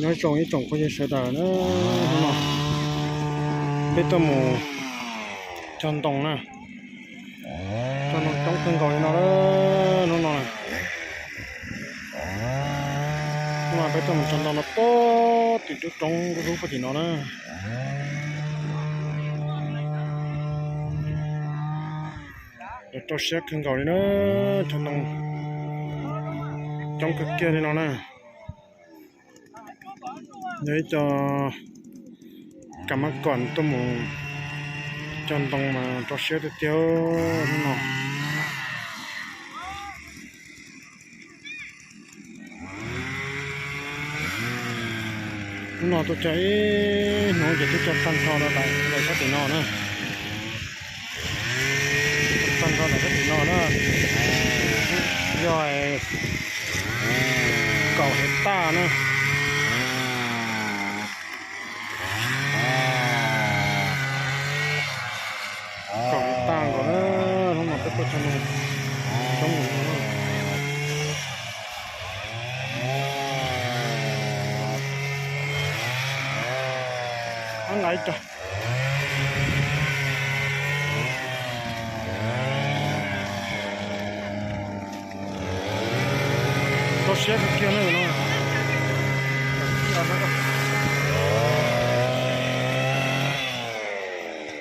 Nyob zoo ib tsoom phooj ywg sawv daws na, hnub no peb tuaj mus cog ntoo na, cog ntoo coob kawg nkaus li no na, hnub no. Hnub no peb tuaj mus cog ntoo no puag tim lub roob lub roob puag tim no na. Rau siab kawg nkaus li na, cog ntoo coob kawg kiag li no na. Yog ib co kam mab kom tuaj mus cog ntoo mas rau siab tiag tiag hnub no. Hnub no tuaj cog ib hnub ces twb cog tag nrho rau daim sab tim no na. Tag nrho daim sab tim no na, yog kaum hais taj na. Kaum hais taj nkaus na, hnub no peb tuaj cog ntoo coob. Ab nqa ib co. Rau siab kawg kiag na no.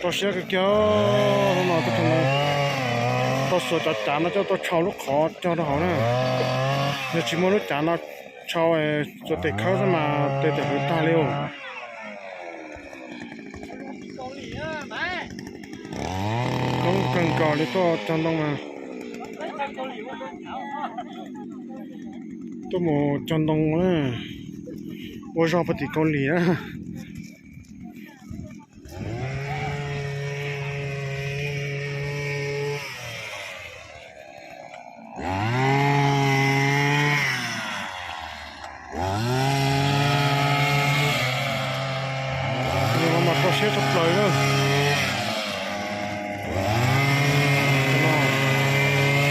Rau siab kawg kiag, hnub no tuaj cog ntoo, tau xuas cov cav no coj tuaj tshau lub qhov cog rau hauv na. Yog tsis muaj lub cav no tshau, xuas tes khawb xwb mas tes twb hwv tag li os. Coob kawg nkaus li tuaj cog ntoo mas. Tuaj mus cog ntoo na, ua zog puag tim Kaus Lim na. Tus no mas rau siab tshaj plaws na.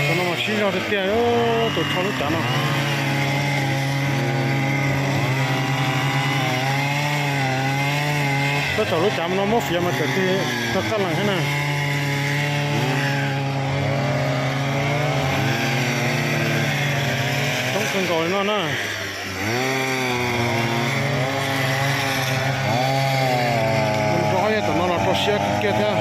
Tus no mas sib zog tiag tiag, tus tshau lub cav no. Tab tom lub cav no muab fiav mas txawm tig tag qab lees thiab na. Coob kawg nkaus li no na. Mus rau ob yog tom no los rau siab kiag thiab.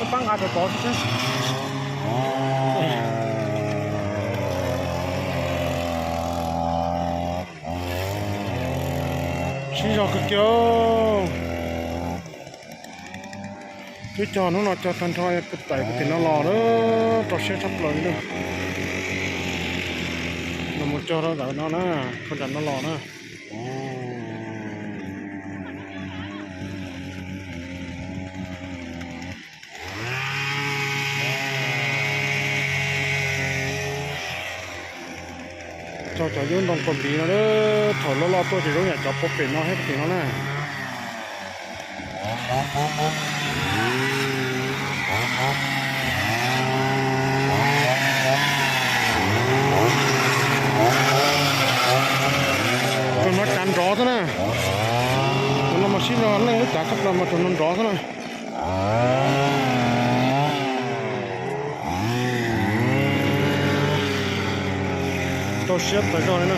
Pab nqa cov tod xwb. Sib zog kawg kiag. Twb cog hnub no cog tag nrho puag tim no los lawm, rau siab tshaj plaws li na. Los mus cog rau ntawm no na, puag nram no los na. Cog cov yub ntoo Kaus Lim no, thaum loj loj tuaj ces zoo yam cov puag pem no thiab puag tim no na. Tus no cav nrov xwb na. Tus no mas sib zog leej lub cav tshaj plaws mas tus no nrov xwb na. Rau siab tas zog li na.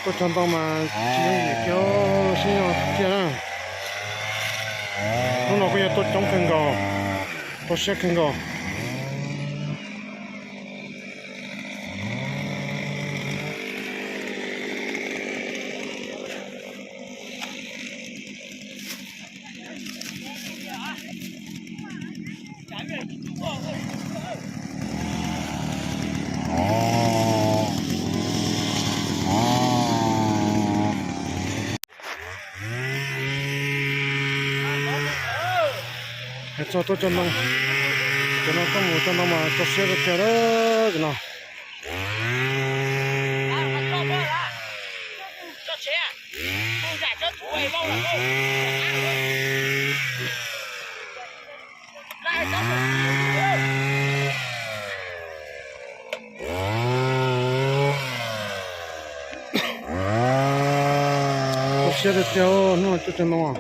Tuaj cog ntoo mas tsis yooj yim kiag, sib zog kiag na. Hnub no kuj yog tuaj coob kawg nkaus, rau siab kawg nkaus. Hais txog tuaj cog ntoo, No koj mus cog ntoo mas tso siab tiag tiag lawm no. Koj siab tiag tiag, hnub no cog ntoo.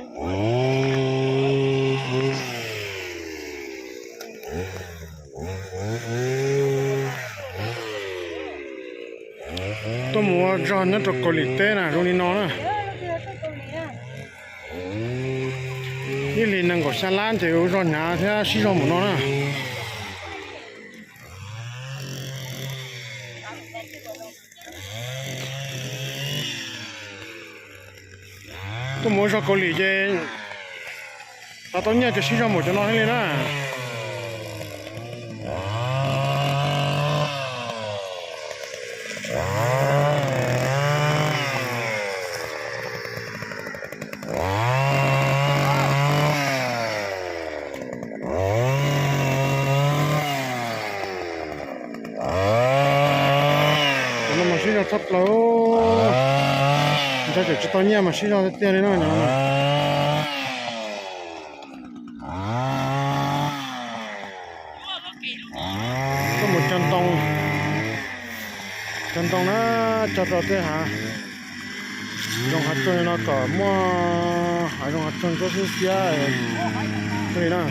Tuaj mus ua zog nyob rau Kaus Lim teb na zoo li no na. Ib hlis nees nkaum xya lab ces ua zog hnyav thiab sib zog mus no na. Tuaj mus ua zog Kaus Lim ces tau tau nyiaj ces sib zog mus cov no thiaj li na. Cov no mas sib zog tshaj plaws, ntshe tseem tsis tau nyiaj mas sib zog tiag tiag li no. Tuaj mus cog ntoo, cog ntoo na, cog rau tej hav zoov hav tsuag li no kom muaj hav zoov hav tsuag ntsuab xwb xiab li na.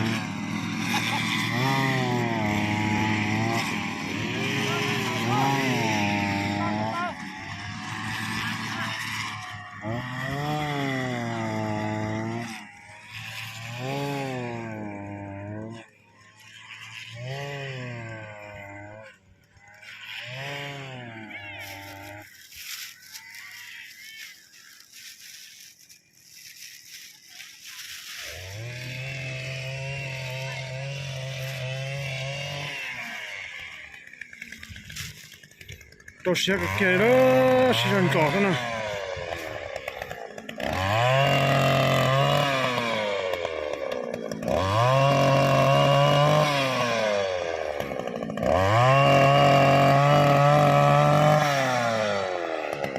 Rau siab kawg kiag li, sib zog ntsos xwb na.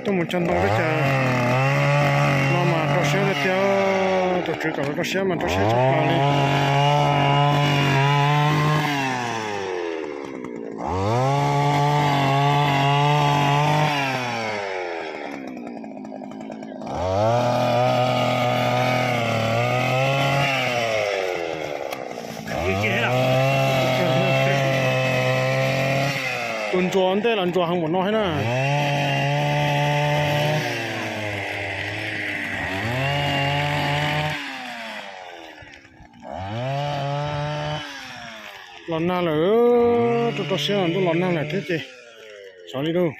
Tuaj mus cog ntoo teb chaws no mas rau siab tiag tiag, tus tswv kom los rau siab mas rau siab tshaj plaws li. Tus ntsuas ntej los ntsuas heev npaum no thiab na. Los nag lawm, rau rau siab los ntuj los nag lawm thiab ces xyov li lauj.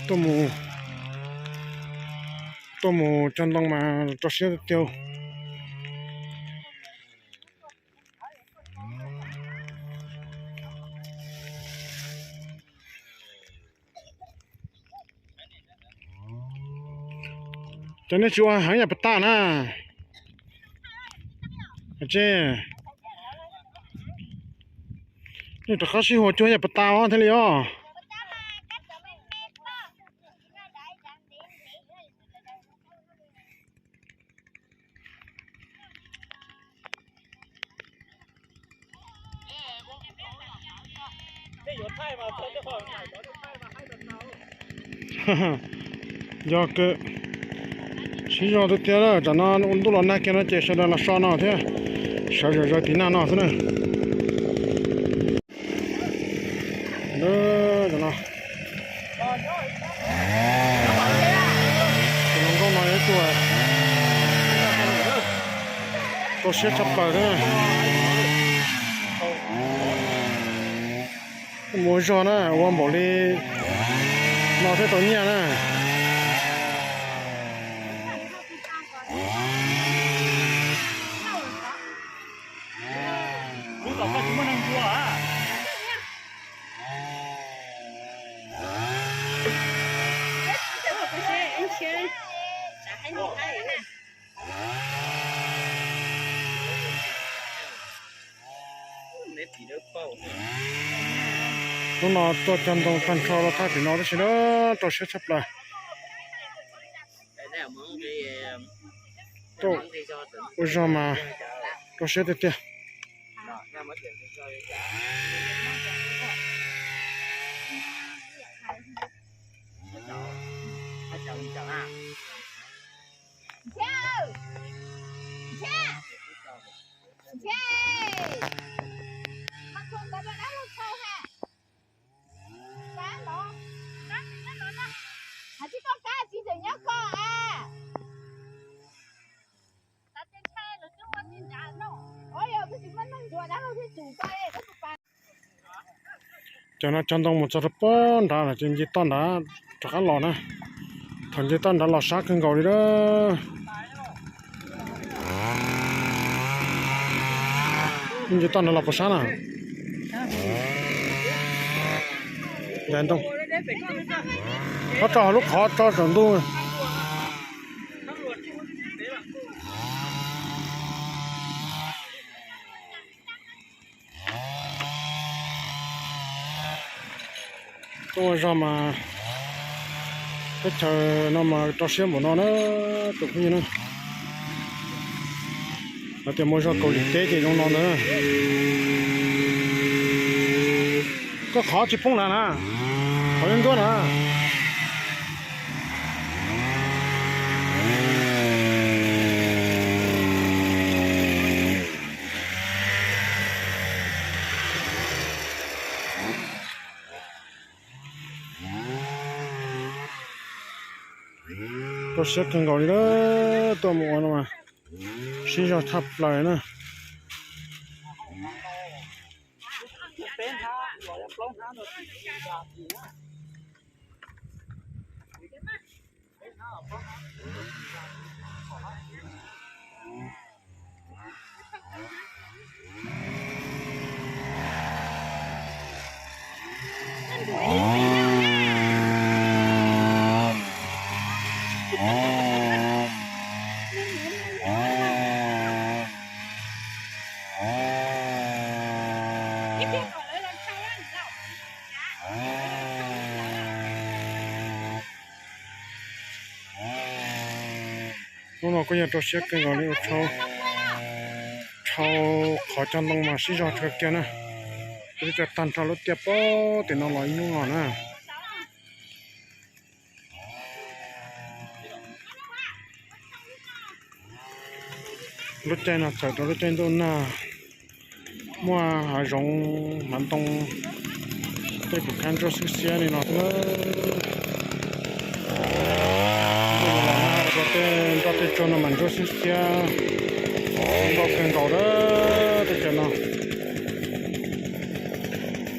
Tuaj mus, tuaj mus cog ntoo mas rau siab tiag tiag. Ces nej tsis ua heev yam pas tas na. Tsis, nej rov qab sib hua cuag yam pas tas os thiaj li os. Yog kawg, sib zog tiag tiag, tam no ntuj los nag kiag no ces sawv daws los so no thiab, sawv zom zaws tiv nag no xwb na. Tus hluas nkauj no yog ib tug rau siab tshaj plaws thiab. Mus ua zog na, ua npaum li no thiaj tau nyiaj na. Hnub no tuaj cog ntoo tag nrho los thaj tim no tab sis na, rau siab tshaj plaws. Tuaj ua zog mas rau siab tiag tiag. Cov no cog ntoo mus txog rau pem nrad lawm ces nce toj nrad rov qab los na. Thaum nce toj nrad los sab kawg nkaus li na. Nce toj nrad los puas sab na? Yais ntoo, tso hauv lub qhov tso saum ntug. Tuaj ua zog mas teb chaws no mas rau siab npaum no na, tus phooj ywg na. Lawv tias muaj zog Kaus Lim teb ces zoo no ntag. Koj qhov tsis poob nrad na, qhov nruab nruab na. Rau siab kawg nkaus li na, tuaj mus ua no mas sib zog tshaj plaws na. Hnub no kuj yog rau siab kawg nkaus li, ua tshau, tshau qhov cog ntoo mas sib zog kawg kiag na. Kuv twb cog tag nrho lub tiaj pem tim no los ib hnub no na. Lub caij no txawm rau lub caij ntuj nag, muaj hav zoov hav ntoo, tej pus khab ntsuab xwb xiab li no xwb na. Ntuj los nag ua rau tej nroj tej tsuag no mas ntsuab xwb xiab, zoo nkauj kawg nkaus na tej cov no.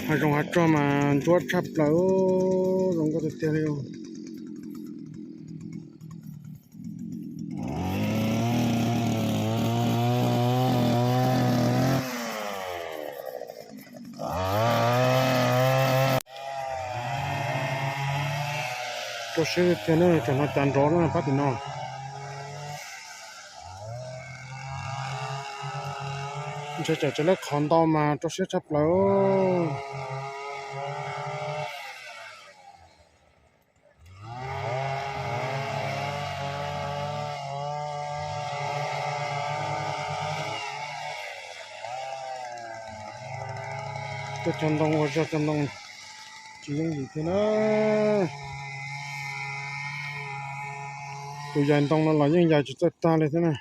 Hav zoov hav tsuag mas ntsuab tshaj plaws, zoo nkauj tiag tiag li. Rau siab tiag tiag na, tsam no cas nrov na pab tim no. Ntshe tsam tsis lab qhov ntau mas rau siab tshaj plaws. Tuaj cog ntoo ua zog cog ntoo tsis yooj yim thiab na. Tus yais ntoo no los yeej yais tsis txawj tag li thiab na.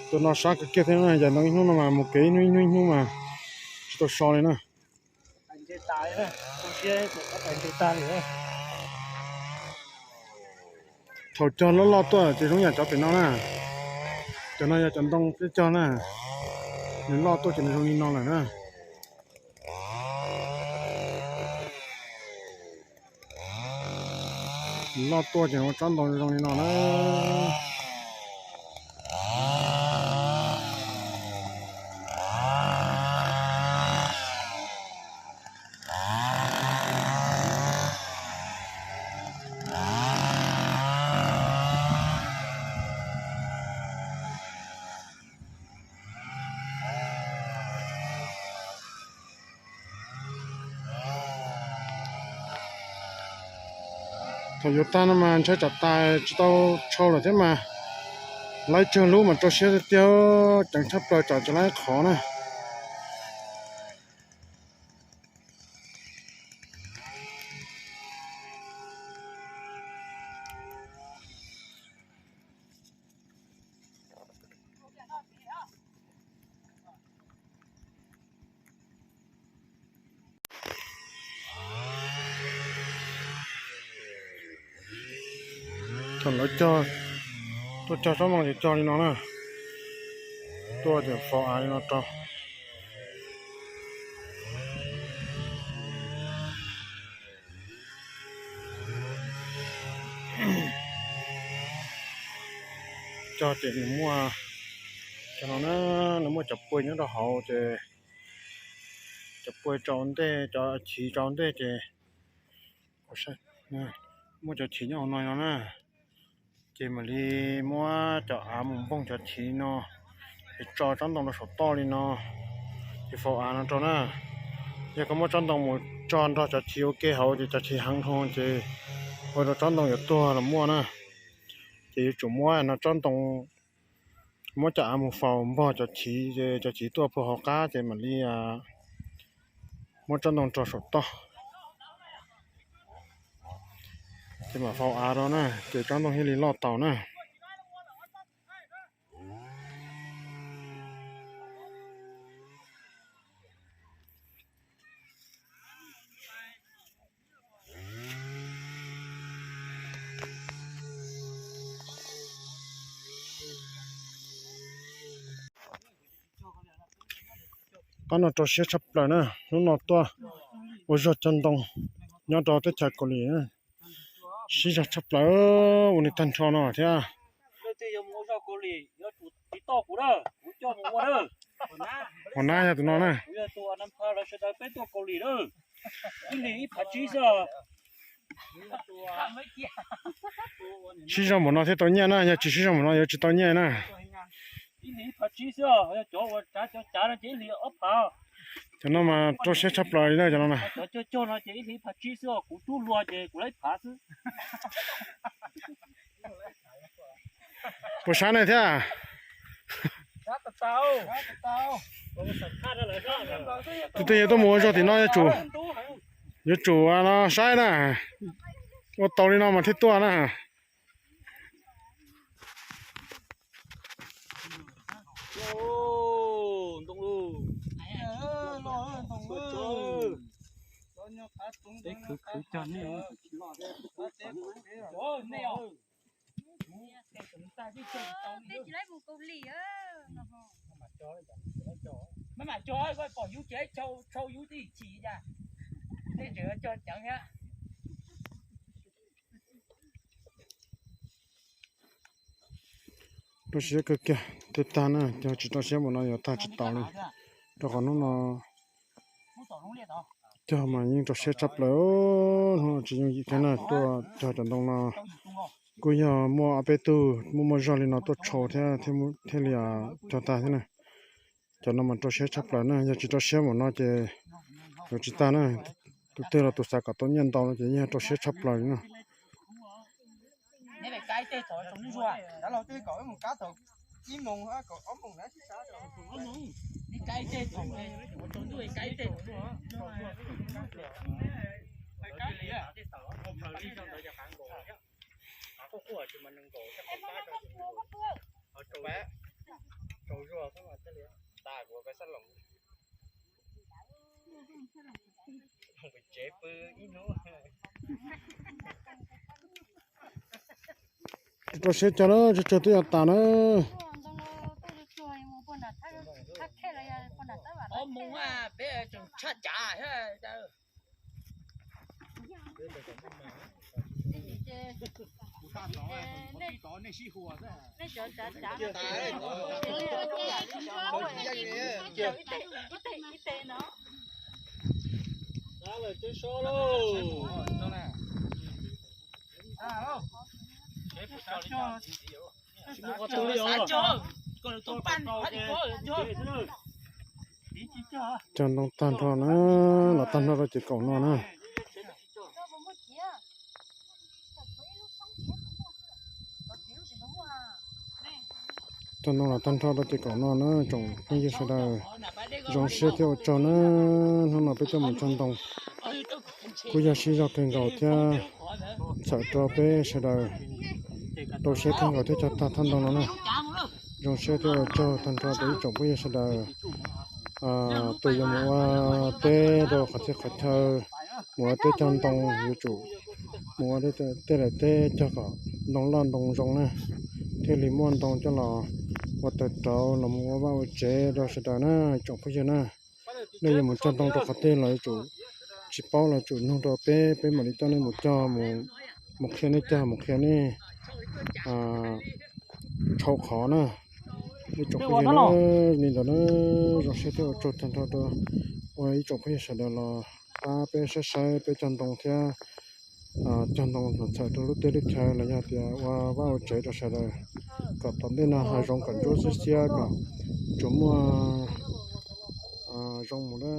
Tus no sab kawg kiag thiab na, yais ntoo ib hnub no mas mus kev ib hnub ib hnub ib hnub mas tsis tau so li na. Thaum cog loj loj tuaj ces zoo yam cov pem no na. Cov no yog cov ntoo peb cog na, nws loj tuaj ces nws zoo li no lawm na. Nws loj tuaj ces ua tsob ntoo zoo li no na. Thaum yuav tag no mas ntshai tsam tas tsis tau tshau lawm thiab mas, lawv tsawg lub mas rau siab tiag tiag, ceev tshaj plaws tsam tsis lawv qhov na. Thaum lawv cog, tuaj cog tsob ntoo ces cog li no na, tuaj ces faus av li no rau. Cog ces nws muaj, cov no na, nws muaj cov pua nyob rau hauv ces cov pua tso ua ntej, cov chiv tso ua ntej ces muaj cov chiv nyob hauv no no na. Ces mam li muab cov av mus npoog cov chiv no, ces tso tsob ntoo rau saum toj li no, ces faus av no rau na. Yog koj muab tsob ntoo mus tso nrog cov chiv ua ke hauv ces cov chiv heev dhau ces ua rau tsob ntoo yuav tuag los muaj na. Ces yuav tsum muab no tsob ntoo, muab cov av mus faus npog cov chiv ces cov chiv tuaj puag hauv qab ces mam li muab tsob ntoo rau saum toj, ces mam faus av rau na, ces tsob ntoo thiaj li loj tau na. Qab no rau siab tshaj plaws na, hnub no tuaj ua zog cog ntoo nyob rau teb chaws Kaus Lim, siab zog tshaj plaws, ua li tag nrho no thiab. Hua nab yog tus no na. Siab zog npaum no thiaj tau nyiaj na, yog tsis siab zog npaum no yuav tsis tau nyiaj na. Cov no mas rau siab tshaj plaws li na, cov no na. Puas sab ne thiab? Tus twg yog tuaj mus ua zog tim no yuav tsum, yuav tsum no saib na, ua tau li no mas thiaj tuaj na. Peb tsis laib mus Kaus Lim. Maj mam cog, koj pom yus ces tshau yus tib chim cas, tej tseem cog ceev thiab. Rau siab kawg kiag, tej tag na, cog tsis rau siab npaum no yuav tag tsis taus li. Rau qhov hnub no cog mas yeej rau siab tshaj plaws, hnub no tsis yooj yim thiab na, tuaj cog cov ntoo no kuj yog muaj ob peb tug muaj muaj zog li no tuaj tshau thiab, thiaj li cog tag thiab na. Cov no mas rau siab tshaj plaws na, yog tsis rau siab npaum no ces yuav tsis tag na. Tus twg los tus xav kom tau nyiaj ntau no ces yeej rau siab tshaj plaws li na. Rau siab cog na, tsawg tsawg twb yuav tas na. Cog ntoo tag nrho na, los tag nrho rau ces kaum no na. Cog ntoo los tag nrho rau ces kaum no na tsoom phooj ywg sawv daws, zoo siab thiab ua tsaug na. Hnub no peb coj mus cog ntoo kuj yog sib zog kawg nkaus thiab txhawm rau peb sawv daws rau siab kawg nkaus thiab cog tag thaj ntoo no na. Zoo siab thiab ua tsaug tag nrho rau ib tsoom phooj ywg sawv daws. Tus yuav mus ua teb rau qhov txhia qhov chaw, mus ua teb cog ntoo yuav tsum mus ua tej daim teb cog kom ntoo loj ntoo zoo na, thiaj li muaj ntoo coj los ua taws rauv los mus ua vaj ua tsev rau sawv daws na tsoom phooj ywg na. Nej yuav mus cog ntoo rau qhov twg los yuav tsum tsis paub los tsum nug rau peb, peb mam li coj nej mus cog, mus qhia nej cog, mus qhia nej tshau qhov na. Ib tsoom phooj ywg na, li ntawd na, zoo siab thiab ua tsaug tag nrho rau ua ib tsoom phooj ywg sawv daws los pab peb saib saib peb cog ntoo thiab cog ntoo los txhawm rau lub teb lub chaw los yog tias ua vaj ua tsev rau sawv daws kom tom ntej no hav zoov kom ntsuab xiab xiab kom tsuas muaj zoo mus na.